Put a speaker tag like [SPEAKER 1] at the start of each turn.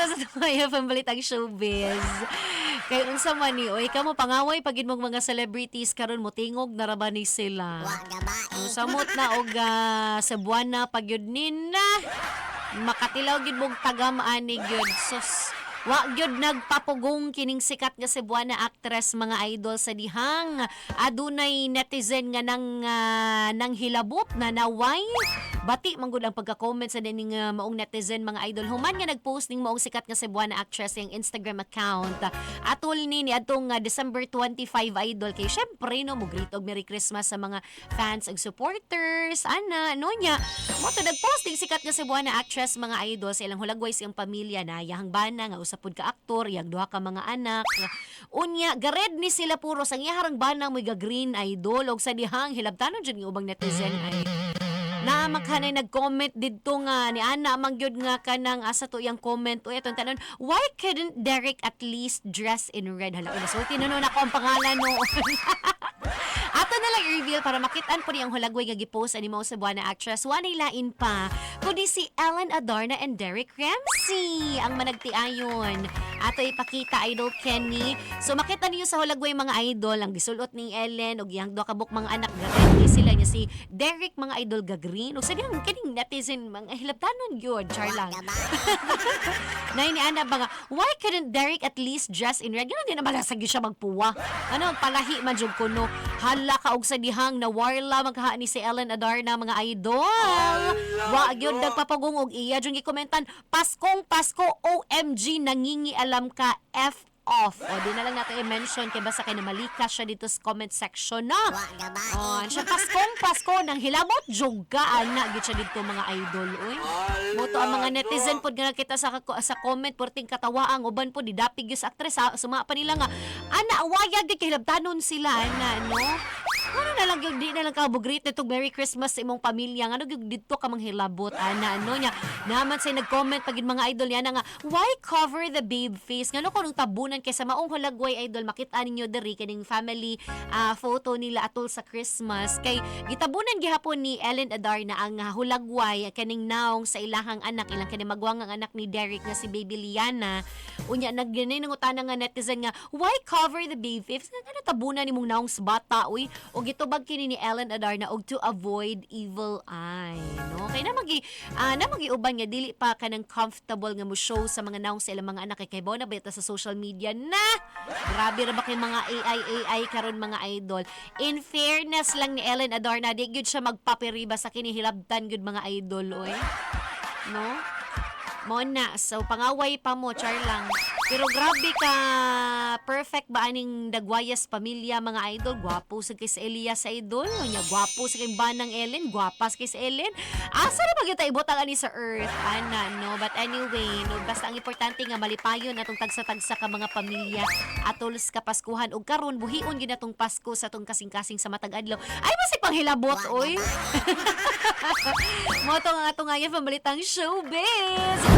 [SPEAKER 1] ta sa tumaya pambalitang showbiz. Kay unsa man ni, oy, kamo pangaway pagid mong mga celebrities karon, motingog na ra ba ni sila?
[SPEAKER 2] Wa.
[SPEAKER 1] Samot na og Cebuana pagyud nina. Makatilaw gyud mong tagam ani gyud. Sus. Wa gyud nagpapugong kining sikat nga Cebuana actress, mga idol, sa dihang adunay netizen nga nang hilabot na naway. Bati man gud ang pagka-comment sa dining maong netizen, mga idol, human nga nag-post ning maong sikat nga Cebuana actress yung Instagram account. Atol ni niadtong December 25, idol, kay syempre no mo greet og Merry Christmas sa mga fans ug supporters ana no nya. Mo to nag-post ning sikat nga Cebuana actress, mga idol, sa ilang hulagway sa iyang pamilya na iyang bana nga usa pud ka aktor, iyang duha ka mga anak. Unya gared ni sila puros, ang iyaharang bana mo ga green, idol, og sa dihang hilabtanon jud ng ubang netizen ay na makhanay nag-comment didto nga ni ana man gyud nga kanang asa to iyang comment uy, atong tanon, "Why couldn't Derek at least dress in red?" Hala, uy, nasulti na nun ako ang pangalan no. Ato na lang i-reveal para makitaan po niyang hulagway nga gipost ani mo sa Cebuana actress. Walay lain pa kundi si Ellen Adarna and Derek Ramsey ang managtiayon. Ato ipakita, Idol Kenny. So makita niyo sa hulagway, mga idol, ang gisulot ni Ellen og iyang duha ka buok mga anak ga ni sila niya si Derek, mga idol, ga green. Og sa dihang kining netizen mga hilabtanon gyud, char lang. Nay ni ana ba nga, "Why couldn't Derek at least dress in red?" Ganun din naman sa siya magpuwa. Ano, palahi man jud kuno. Hala ka, og sa dihang na warla magkaha ni si Ellen Adarna, mga idol. Wa gyud nagpapagong og iya jud gikomentan, "Paskong Pasko, OMG, nangingialam ka, F off." O di na lang nato i-mention kay basta kay namalika siya dito sa comment section na. Oh, siya Paskong Pasko nang hilabot jug ka ana gyud siya dito, mga idol, uy. Moto ang mga netizen pod nga nakita sa comment porting katawaang uban po didapig gyud sa actress suma pa nila nga ana wayag gyud kay hilabtanon sila ana no. Ano na lang yung di na lang ka greet nitong Merry Christmas sa imong pamilya? Ngano gyud didto ka manghilabot ana ano nya? Naman say nag-comment pag mga idol yan nga, "Why cover the babe face?" Ngano kunong tabunan kay sa maong hulagway, idol, makita ninyo diri kining family photo nila atol sa Christmas kay gitabunan gihapon ni Ellen Adarna ang hulagway kaning naong sa ilahang anak, ilang kani magwang ang anak ni Derek nga si Baby Liana. Unya nagganay nangutana nga netizen nga, "Why cover the babe face?" Ngano tabunan nimong naong sa bata uy? O gitubag kini ni Ellen Adarna og to avoid evil eye no, kay na magi uban nga dili pa kanang comfortable nga mo show sa mga naong sa ilang mga anak kay kay na ba sa social media na grabe ra ba kay mga AI AI karon, mga idol. In fairness lang ni Ellen Adarna, di gyud siya magpapiriba sa kinihilabtan gyud, mga idol, oy no. Mo na. So, pangaway pa mo, char lang. Pero grabe ka, perfect ba aning Dagwayas pamilya, mga idol? Gwapo sa kay sa Elias sa idol. Nya, gwapo sa kay Banang Ellen. Gwapa sa kay sa Ellen. Asa na ba kita ibutang ani sa earth? Ana, no? But anyway, no, basta ang importante nga malipayon atong tagsa-tagsa ka mga pamilya atol sa Kapaskuhan. Ug karon buhion gyud atong Pasko sa atong kasing-kasing sa matag adlaw. Ay, masig panghilabot, oy. Mo to nga atong ngayon pambalitang showbiz.